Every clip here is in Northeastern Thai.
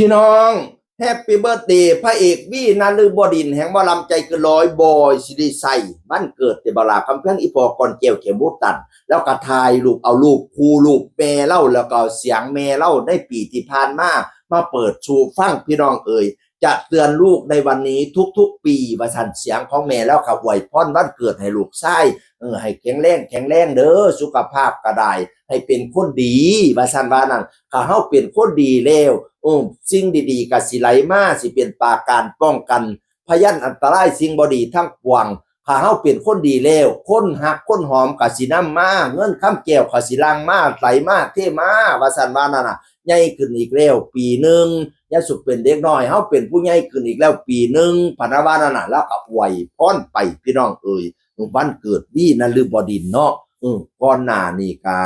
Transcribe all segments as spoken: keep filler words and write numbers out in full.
พี่น้อง แฮปปี้เบิร์ธเดย์พระเอกวีนฤบดินทร์แห่งหมอลำใจเกินร้อย บอยสิริชัย วันเกิดเดบาราคำแพงอีพอก่อนแก้วเขียวมุตัน แล้วก็ถ่ายรูปเอารูปคู่รูปแม่เล่า แล้วก็เอาเสียงแม่เล่าในปีที่ผ่านมา มาเปิดสู่ฟังพี่น้องเอ๋ย จะเตือนลูกในวันนี้ทุกๆปี ว่าสันเสียงของแม่แล้วก็อวยพรวันเกิดให้ลูกชาย เออ ให้แข็งแรงแข็งแรงเด้อ สุขภาพก็ได้ ให้เป็นคนดี ว่าสันว่านั่น ถ้าเฮาเป็นคนดีแล้ว เออ สิ่งดีๆก็สิไหลมา สิเป็นปราการป้องกัน พยันอันตรายสิ่งบ่ดีทั้งปวง ถ้าเฮาเป็นคนดีแล้ว คนฮักคนหอมก็สินำมา เงินคำแก้วก็สิหลั่งมา ไหลมาเทมา ว่าสันว่านั่นน่ะ ใหญ่ขึ้นอีกแล้วปีหนึ่ง อย่าสุขเป็นเด็กน้อย เฮาเป็นผู้ใหญ่ขึ้นอีกแล้วปีหนึ่ง พะนะว่านั่นน่ะ แล้วก็อวยพรไปพี่น้องเอ๋ย วันเกิดวีนฤบดินทร์เนาะ เออ ก่อนหน้านี้ก็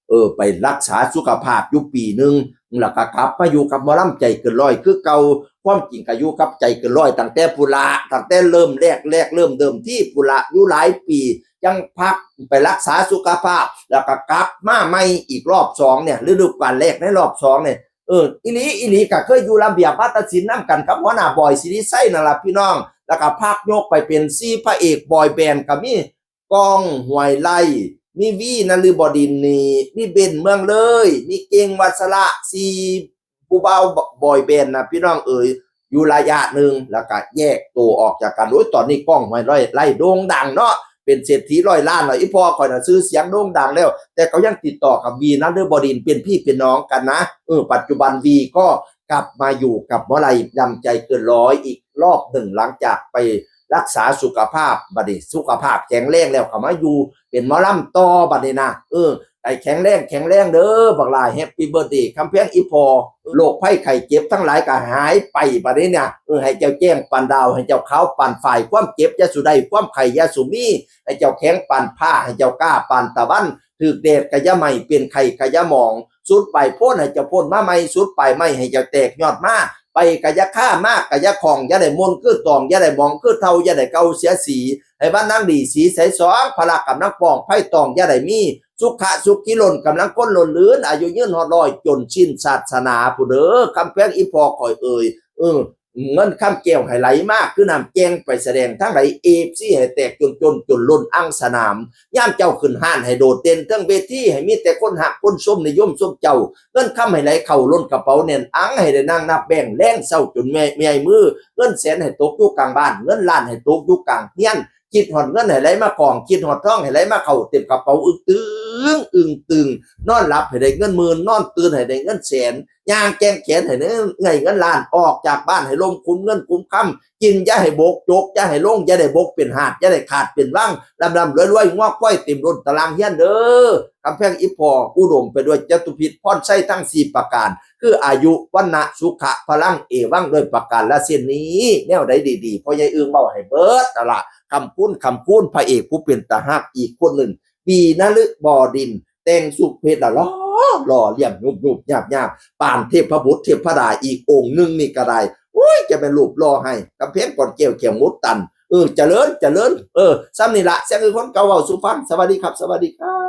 เออ ไปรักษาสุขภาพอยู่ปีหนึ่ง แล้วก็กลับมาอยู่กับหมอลำใจเกินร้อยคือเก่า ความจริงก็อยู่กับใจเกินร้อยตั้งแต่พุ้นละ ตั้งแต่เริ่มแรก แรกเริ่มเดิมทีพุ้นละ อยู่หลายปี จั่งพักไปรักษาสุขภาพ แล้วก็กลับมาใหม่อีกรอบสองเนี่ย ฤดูกาลแรกในรอบสองเนี่ย เออ อีหลี อีหลีก็เคยอยู่ระเบียบวาทศิลป์นำกันกับหัวหน้าบอยสิริชัยนั่นล่ะพี่น้อง แล้วก็พักยกไปเป็นสี่พระเอกบอยแบนด์ก็มี ก้อง ห้วยไร่ มีวีนฤบดินทร์นี่ มีเบน เมืองเลย มีเก่ง วัชระ สี่ผู้บ่าวบอยแบนด์นะพี่น้องเอ๋ย อยู่ระยะหนึ่ง แล้วก็แยกตัวออกจากกัน โอ้ย ตอนนี้ก้อง ห้วยไร่ ไร่โด่งดังเนาะ เป็นเศรษฐีร้อยล้านแล้ว อีพ่อข่อยน่ะชื่อเสียงโด่งดังแล้ว แต่เขายังติดต่อกับวีนฤบดินทร์เป็นพี่เป็นน้องกันนะ เออ ปัจจุบันวีก็กลับมาอยู่กับหมอลำใจเกินร้อยอีกรอบหนึ่ง หลังจากไปรักษาสุขภาพ บัดนี้สุขภาพแข็งแรงแล้วก็มาอยู่เป็นหมอลำต่อบัดนี้นะ เออ ให้แข็งแรงแข็งแรงเด้อ บักหลา แฮปปี้เบิร์ธเดย์คำแพงอีพ่อ โรคภัยไข้เจ็บทั้งหลายก็หายไปบัดนี้เนี่ย เออ ให้เจ้าแจ้งปานดาว ให้เจ้าขาวปานฝ้าย ความเจ็บอย่าสู่ได้ ความไข้อย่าสู่มี ให้เจ้าแข็งปานฟ้า ให้เจ้ากล้าปานตะวัน ถืกแดดก็อย่าไหม้ เป็นไข้ก็อย่าหมอง สุดปลายโพนให้เจ้าโพนมาใหม่ สุดปลายไม้ให้เจ้าแตกยอดมา ไปก็อย่าคา มาก็อย่าคล้อง อย่าได้มนคือตอง อย่าได้หมองคือเฒ่า อย่าได้เก่าเสียสี ให้บ้านนางดีสีใสสอง พละกำลังปอง ไพ่ตองอย่าได้มี สุขะสุขีล้น กำลังคนล้นลื่น อายุยืนฮอดร้อย จนสิ้นศาสนาผู้เด้อ คำแพงอีพ่อข่อยเอ่ย เออ เงินคำแก้วให้ไหลมา คือน้ำแจ้งไปแสดงทางใด เอฟซี ให้แตกจนจนจนล้นอังสนาม ยามเจ้าขึ้นห้านให้โดดเด่นเทิงเวที ให้มีแต่คนฮักคนชมนิยมชมเจ้า เงินคำให้ไหลเข้าล้นกระเป๋าแน่นอัง ให้ได้นั่งนับแบงค์แลงเช้าจนเมื่อยเมื่อยมือ เงินแสนให้ตกอยู่กลางบ้าน เงินล้านให้ตกอยู่กลางเฮือน คิดฮอดเงินให้ไหลมากอง คิดฮอดทองให้ไหลมาเข้าเต็มกระเป๋า อึ้งตึง อึ้งตึง นอนหลับให้ได้เงินหมื่น นอนตื่นให้ได้เงินแสน ย่างแกว่งแขนให้ได้เงินล้าน ออกจากบ้านให้ล้มคุ้มเงินคุ้มคำ กินอย่าให้บก จกอย่าให้ลง อย่าได้บกเป็นหาด อย่าได้ขาดเป็นวัง ร่ำๆรวยๆ งัวควายเต็มล้นตารางเฮือนเด้อ คำแพงอีพ่ออุดมไปด้วยจตุพิธพรชัยทั้งสี่ประการ คืออายุ วรรณะ สุขะ พลัง เอวัง ด้วยประการละเช่นนี้ แนวใดดีๆ พ่อใหญ่อึ้งเว้าให้เบิดนั่นล่ะ คำคูณ คำคูณ พระเอกผู้เป็นตาฮักอีกคนหนึ่ง วีนฤบดินทร์ แต่งสุดเพชรละหล่อ หล่อเหลี่ยมยุบยุบยาบยาบ ปานเทพบุตรเทพดาอีกองค์หนึ่งนี่ก็ได้ โอ้ย จะเป็นรูปหล่อให้ กำแพงก่อนแก้วเขียงมุดตัน เออ เจริญ เจริญ เออ ซ้ำนี่ละ เสียงคือคนเก่าเว้าสู่ฟัง สวัสดีครับ สวัสดีครับ